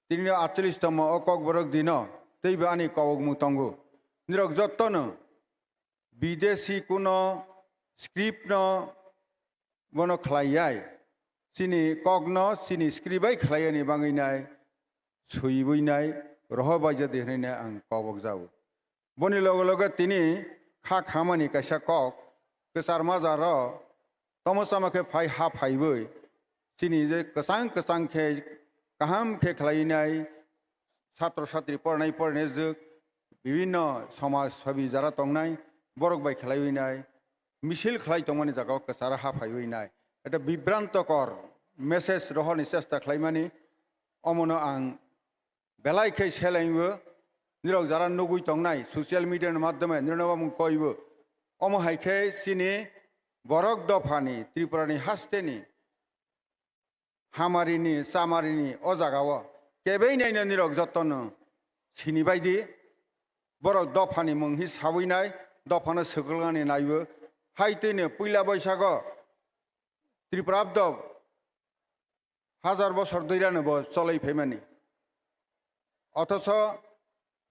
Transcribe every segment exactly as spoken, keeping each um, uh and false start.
Tini no atchollish tomo o Kokborok dino teibo ani kobokmung tongo. Nirok jotono bidesi kuno script no bono khlai yai, chini kokno chini script bai khlai yani bangwi nai, swiwi nai, rohor bai jadi hwnwi nai ang kobok jago. Boni loge loge tini kha khamani kaisa kok, kwchar majaro tomo chama khe phai ha phaiwi, chini je kwchang kwchang khe kaham khe khlaiwi nai, satro satri porinai porinai jwk, bibinno somaj sobi jara tongnai, borok bai khlaiwi nai, misil khlai tongmani jagao kwcharo ha phaiwi nai. Eta bibrantokor message rohorni chesta khlaimani, omono ang belai khe selaingo, nirok jara nugwi tongnai social media ni madhyome nirokno omo koibo. Omo hai khe chini borok dophani Tripura ni hasteni hamarini, chamarini o jagao kebei naino nirok jotono sini baidi borok dophani mung hi sawi nai, dophano swkang ani naibo. Hai twino puila boisago Tripura abdo hajar bosor dui rano bo choloi phaimani. Othocho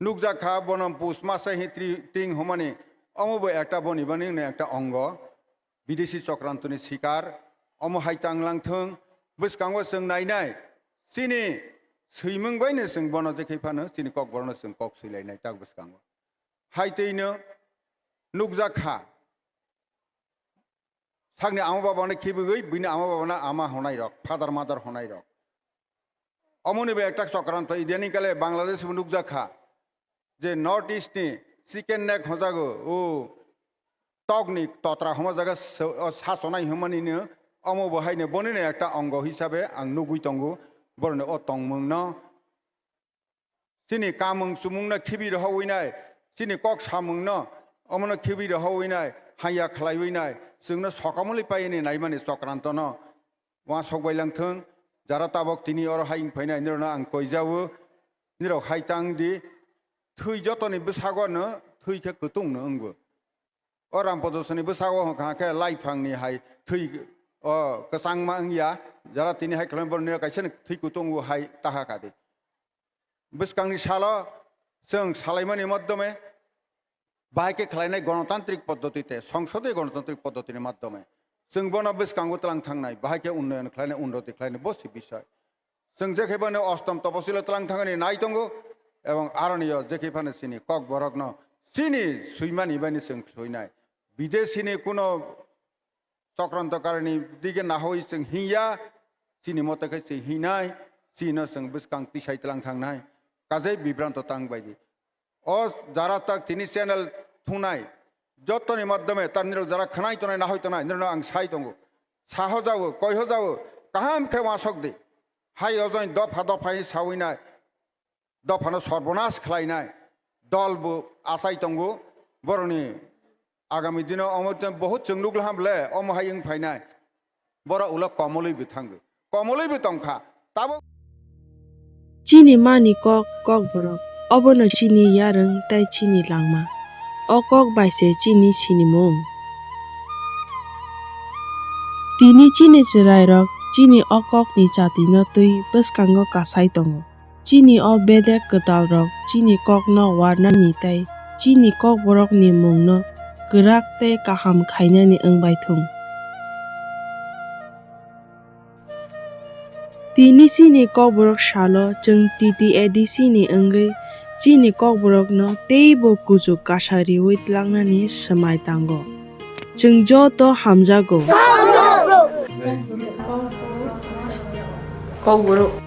nukjak kha bono pus masa hi tri-, tring humani, omo bo ekta boni bani ekta ongo, bidesi chokrantoni sikar, omo hai tang lang thung, bwskango chwng nainai, chini swimung bai no chwng bono je khai phano, chini kok borok no chwng kok swilainai tak bwskango. Hai twi no nukjak kha, sakni ama babano khibigwi bini ama babano ama honai rok, father mother honai rok. Omoni bo ekta chokranto, idiani kale Bangladesh bo nukjak kha je North East ni chicken neck hojago, o tokni totra homajaga se-, o sasonai hwnmani no, omo bo haino bonino ekta ongo hisabe ang nugwi tongo, boroni o tongmung no. Chini kamung chumungno khibi rohowinai, chini kok samungno omono khibi rohowinai, haya khlaiwinai, chwngno sokamuli paiyani naimani chokrantono uansok bai lang thung. Jara tabok tini oro hai wng phainai, nirokno ang koijago, nirok hai tang di, thwi jotoni bwsago no thwi khe kwtung no wngo. O Ram Podosoni bwsago hwnkha khe laiphangni hai thwi, o, kwchangma wngya, jara tini hai khlai borok nirok kaisa ni thwi kutung o hai taha kadi. Bwskangni salo chwng salaimani madhyome bahai khe khlainai gonotantrik poddoti te songsode gonotantrik poddotini madhyome chwng bono bwskango tlang thangnai, bahai khe unnoyon khlainai, unnoti khlainai, bo se bisoi. Chwng jekhe phano ostom toposilo tlang thangani nai tongo, ebong aroniyo jekhe phano chini kok borokno chini swimani bani chwng swinai. Bidesini kuno chokrantokarini dige nahoi chwng hinya, chini moto khe chwng hinai, chino chwng bwskang tisai tlang thangnai, kajai bibranto tang baidi. O jara tak tini channel thungnai, jotoni madhyome ta nirok jara khwnai tongnai, nahoi tongnai, nirokno ang sai tongo. Saho jago, koiho jago, kaham khe uansok di. Hai ojoni dopha dopha hi sawinai, dophano sorbonas khlainai dol bo achai tongo. Borokni agami dino omo tei bohut chwng nukla ham le omo hai wng phainai. Borok ulo komolwi bo thango, komolwi bo tongkha. Tabuk chini mani kok, Kokborok, obono chini yarwng tei chini langma. O kok bai se chini sinimung. Tini chini chwrairok chini o kokni chatino twi bwskango kasai tongo. Chini o bedek kwtalrok chini kokno warnani tei chini Kokborokni mungno kwrak tei kaham khainani wng bai thung. Tini chini Kokborok salo chwng T T A D C ni wngwi chini Kokborokno teibo kuchuk kasa riwi tlangnani swmai tango. Chwng joto hamjago. Kokborok.